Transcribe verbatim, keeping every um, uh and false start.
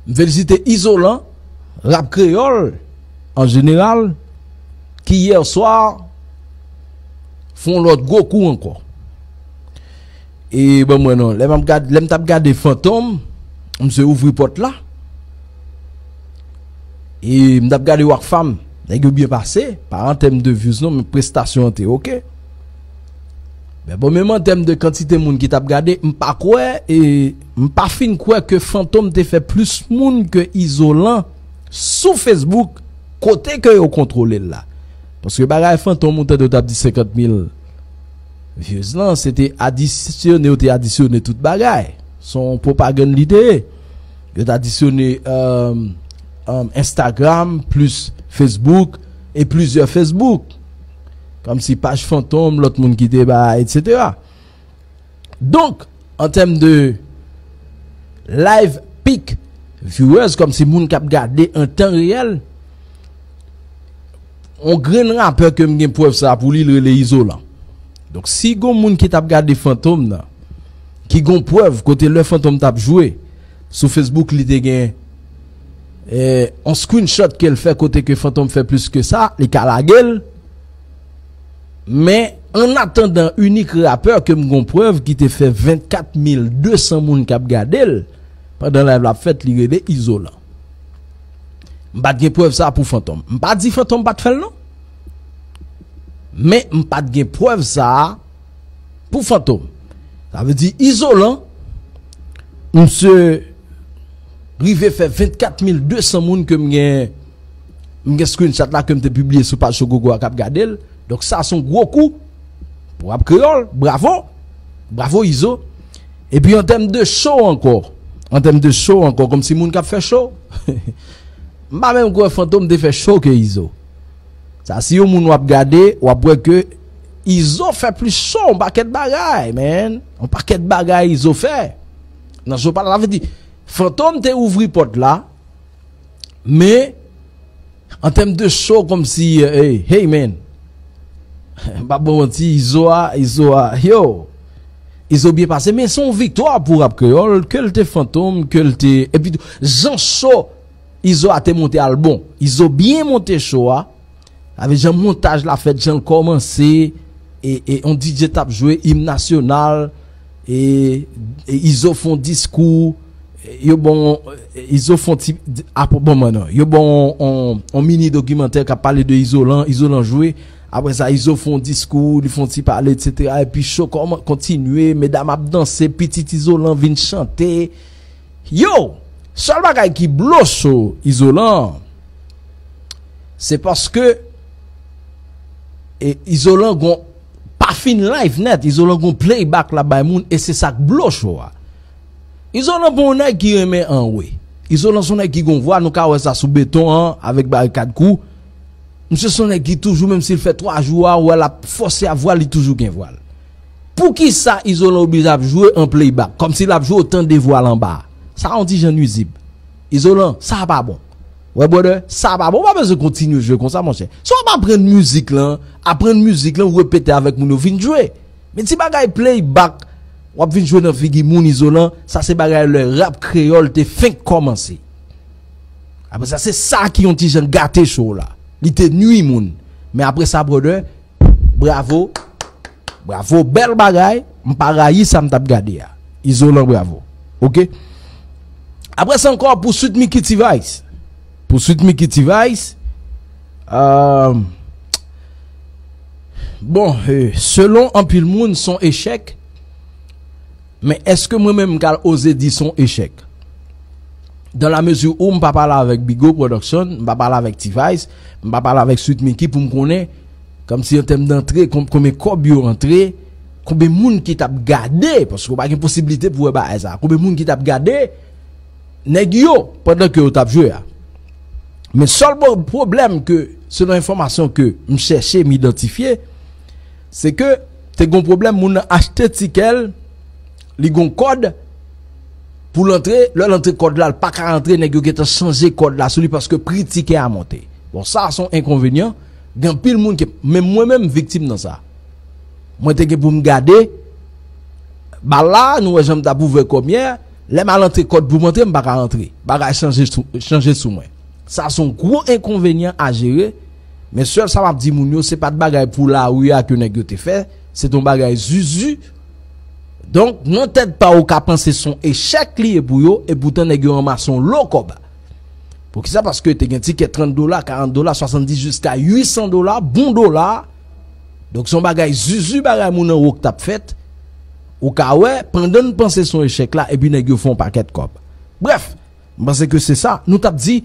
M felisite Izolan, Rap Kreyòl an jeneral, ki yè swa fè yon lòt gwo kou ankò. E ban mwen non, lè m ap gad, lè m t ap gade Fantom, misye ouvri pòt la. E m t ap gade Rockfam, nèg yo byen pase, pa an tèm de views non, men prestasyon an te oke. Men bon, menm an tèm de kantite moun ki t ap gade, m pa kwè, e m pa fin kwè ke Fantom te fè plis moun ke Izolan sou Facebook, kote ke yo kontwole l la. Paske bagay Fantom, ou tande yo t ap di senkant mil views lan, se te adisyone, yo te adisyone tout bagay. Se yon pwopagann li te ye. Yo t adisyone, euh, euh, Instagram, plis Facebook, e plizyè Facebook. Kòmsi paj Fantom, lòt moun ki te ba, etsetera. Donk, an tèm de live peak viewers, kòmsi moun k ap gade an tan reyèl, yon grenn rapè ke m gen prèv sa pou li, l rele Izolan. Donk, si gon moun ki t ap gade Fantom nan, ki gon prèv kote lè Fantom t ap jwe sou Facebook, li te gen, eh, yon screenshot ke l fè kote ke Fantom fè plis ke sa, li ka lage l. Men, an atandan, inik rapè ke m gon prèv ki te fè vennkat mil de san moun k ap gade l pandan live la ap fèt, li rele Izolan. M pa t gen prèv sa a pou Fantom. M pa di Fantom pa t fè l non. Men m pa t gen prèv sa a pou Fantom. Sa vle di Izolan, misye rive fè vennkat mil de san moun ke m gen, m gen screenshot la ke m te pibliye sou paj Show Gogo a k ap gade l. Donk sa se yon gwo kou pou Rap Kreyòl. Bravo. Bravo Izo. Epi an tèm de show ankò, an tèm de show ankò, kòmsi moun k ap fè show. M pa menm kwè Fantom te fè show ke Izo. Sa, si yon moun w ap gade, w ap wè ke Izo fè plis show, yon pakèt bagay, man. Yon pakèt bagay Izo fè. Nan show pa la, sa vle di, Fantom te ouvri pòt la, men, an tèm de show, kòmsi, eh, hey, hey, man. M pa bon manti, Izo a, Izo a, yo. Izo byen pase, men se yon viktwa pou Rap Kreyòl, ke l te Fantom, ke l te, epi tou, jan show Izo a te monte al bon. Izo byen monte show a. Avèk jan montaj la fèt, jan l kòmanse, e, e yon D J t ap jwe im nasyonal, e, e Izo fè yon diskou, e yo bon, e Izo fè yon ti, apre, bon, mwen non, yo bon yon, yon mini dokimantè k ap pale de Izolan, Izolan jwe. Apre sa, Izo fè yon diskou, li fè yon ti pale, etsetera. Epi show kòman kontinye, medam ap danse, pitit Izolan vin chante. Yo, sèl bagay ki blo show Izolan, se paske, e, Izolan gon, pa fin live nèt, Izolan gon playback l ap bay moun, e se sa k blo show a. Izolan pa yon nèg ki renmen anwe. Izolan se yon nèg ki gon vwa, nou ka wè sa sou beton an, avèk Barikad Crew. Misye se yon nèg ki toujou, menm si l fè twa jou a, ou wè l ap fòse a vwa l, li toujou gen vwa l. Poukisa Izolan oblije ap jwe an playback, kòmsi l ap jwe, ou tande vwa l anba a? Sa yon ti jan nwizib. Izolan, sa pa bon. Wè, brother, sa pa bon. Ou pa bezwen kontinye jwe konsa, monchè. Si w ap aprann mizik lan, aprann mizik lan, ou repete avèk moun yo, vin jwe. Men ti bagay playback, w ap vin jwe nan figi moun, Izolan, sa se bagay lè rap kreyòl te fenk kòmanse. Apre sa, se sa ki yon ti jan gate show la. Li te nwi moun. Men apre sa, brother, bravo. Bravo, bèl bagay. M pa rayi sa m t ap gade a. Izolan, bravo. Oke? Apre sa ankò, pou Sweet Micky T-Vice. Pou Sweet Micky T-Vice, euh, bon, euh, selon anpil moun, se yon echèk. Men èske mwen menm m ka oze di se yon echèk? Dans la mesure où m pa pale avèk Bigo Production, m pa pale avèk T-Vice, m pa pale avèk Sweet Micky pou m konnen, kòmsi an tèm dantre, kon-, konbyen kòb yo antre, konbyen moun ki t ap gade, paske w pa gen posiblite pou wè bagay sa. Konbyen moun ki t ap gade nèg yo pandan ke yo t ap jwe a. Men sèl pwo-, pwoblèm ke, selon enfòmasyon ke m chèche, m idantifye, se ke te gon pwoblèm, moun nan achte tikè l, li gon kòd pou l antre, lè l antre kòd la, l pa ka antre, nèg yo gentan chanje kòd la sou li paske pri tikè a monte. Bon, sa se yon enkonvenyan, gen anpil moun ki, menm mwen menm, viktim nan sa. Mwen te gen pou m gade bal la, nou wè jan m t ap ouvè kòmyè, Lè m al antre kòd pou m antre, m pa ka antre. Bagay chanje sou, chanje sou mwen. Sa se yon gwo enkonvenyan a jere. Men sèl sa m ap di moun yo, se pa t bagay pou lari a ke nèg yo te fè. Se t yon bagay zuzu. Donk, nan tèt pa w, ou ka panse se yon echèk li ye pou yo, epoutan nèg yo ranmase yon lo kòb. Poukisa? Paske te gen tikè trant dola, karant dola, swasanndiz jiska uit san dola, bon dola. Donk, se yon bagay zuzu, bagay moun anwo k t ap fèt. Ou ka wè, pandan n panse se yon echèk la, epi nèg yo fè yon pakèt kòb. Brèf, m panse ke se sa. Nou t ap di,